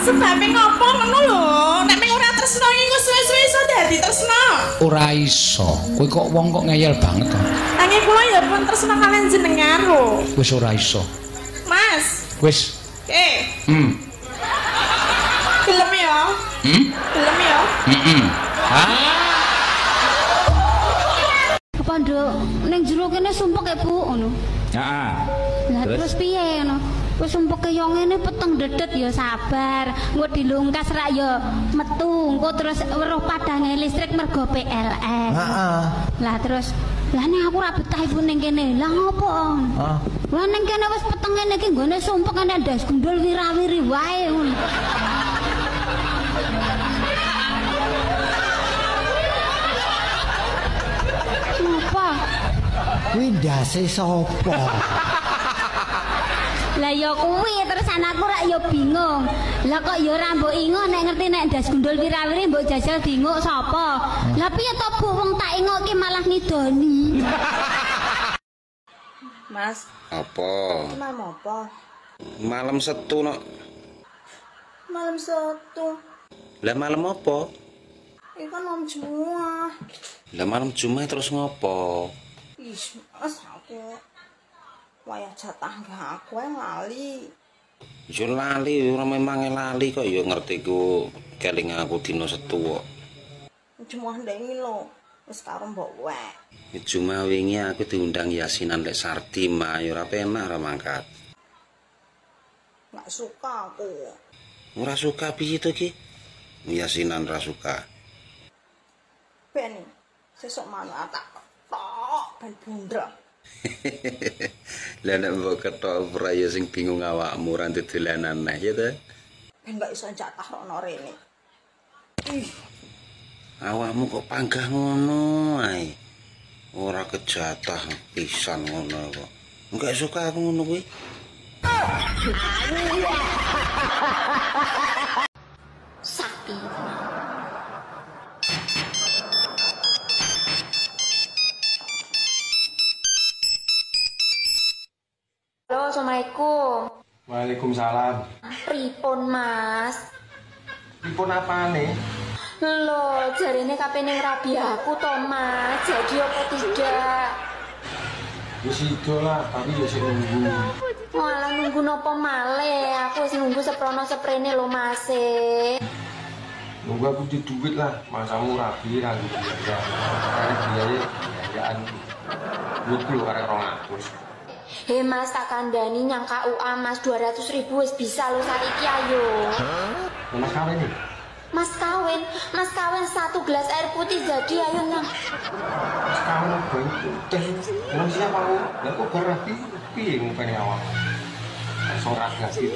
Sebabe ngopo ngono lho? Nek mung ora tresno iki suwe-suwe iso dadi tresno. Ora iso. Kowe kok wong kok ngeyel banget to. Nanging kula ya pun tresno kalian jenengan lho. Wis ora iso. Mas. Wis. Oke. Gelem ya? Gelem ya? Heeh. Ah. Apa nduk ning jero kene sumpek ya Bu ngono. Heeh. Lah terus piye ngono? Wis sumpeke yo ngene peteng dedet ya sabar. Engko dilungkas rak ya metu, engko terus weruh padange listrik mergo PLN. Heeh. Lah terus lah nek aku ora betah ibu ning kene. Lah ngopo? Heeh. Lah ning kene wis peteng ngene iki nggone sumpek enek ndas gundul wirawiri wae ngono. Ngopo? Kuwi ndase sapa? Lah ya kuwi terus anakku rak ya bingung. Lah kok ya ora mbok ingok nek ngerti nek ndas gundul wirawiri mbok jajal diinguk sapa? Lah piye to Bu wong tak ingok ki malah ngidoni. Mas, apa? Malam apa? Malam Setu nok. Malam Setu. Lah malam apa? Iki kan malam Jumat. Lah malam Jumat terus ngopo? Ih, Mas aku wayah jatah nggak aku yang lali. Yo lali, ora memang lali kok ya ngerti ku keling aku dina Setu kok. Jumat ndengi lho, wis karo mbok wek. Jumat wingi aku diundang yasinan lek Sardi mah ya ora penak ora mangkat. Nggak suka aku. Ora suka piye to ki? Yasinan ora suka. Ben sesuk manuk tak ketok ben bundrek. Lah nek mbok ketok ora ya sing bingung awakmu ora dolanan neh ya ta. Ben gak iso jatah rono rene. Ih. Awakmu kok panggah ngono ae. Ora kejatah pisan ngono kok. Enggak suka aku ngono kuwi. Sapi. Halo, assalamualaikum. Waalaikumsalam. Pripun, Mas? Pripun apane? Lho, jarene kape ning rabi aku to, Mas. Jadi apa tidak? Ya sido lah, tapi ya sik nunggu. Malah nunggu nopo malih? Aku wis nunggu seprono seprene lho, Mas. Nunggu aku di duit lah, masamu rabi ra biaya. Karek biaya biayaan. Duitku lho karek 200. He Mas, tak kandhani nyang KUA Mas 200.000 wis bisa lho saiki ayo. Mas kawin nih? Mas kawin 1 gelas air putih jadi ayo nang. Mas kawin apa putih? Emang siapa aku? Lah kok bar rabi piye ngopeni awak? Iso ragati.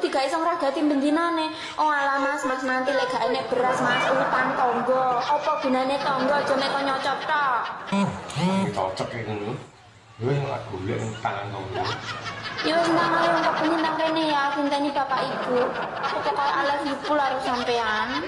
Tiga iso ngragati bendinane. Oh alah Mas, Mas nanti lek gak enek beras Mas utang tonggo. Apa gunane tonggo aja mek nyocok tok. Cocok iki ngono. Wis ora golek tangan tonggo. Ya wis ndang ayo kepengin nang rene ya, aku ngenteni bapak ibu. Aku pokoke alef ibu karo sampean.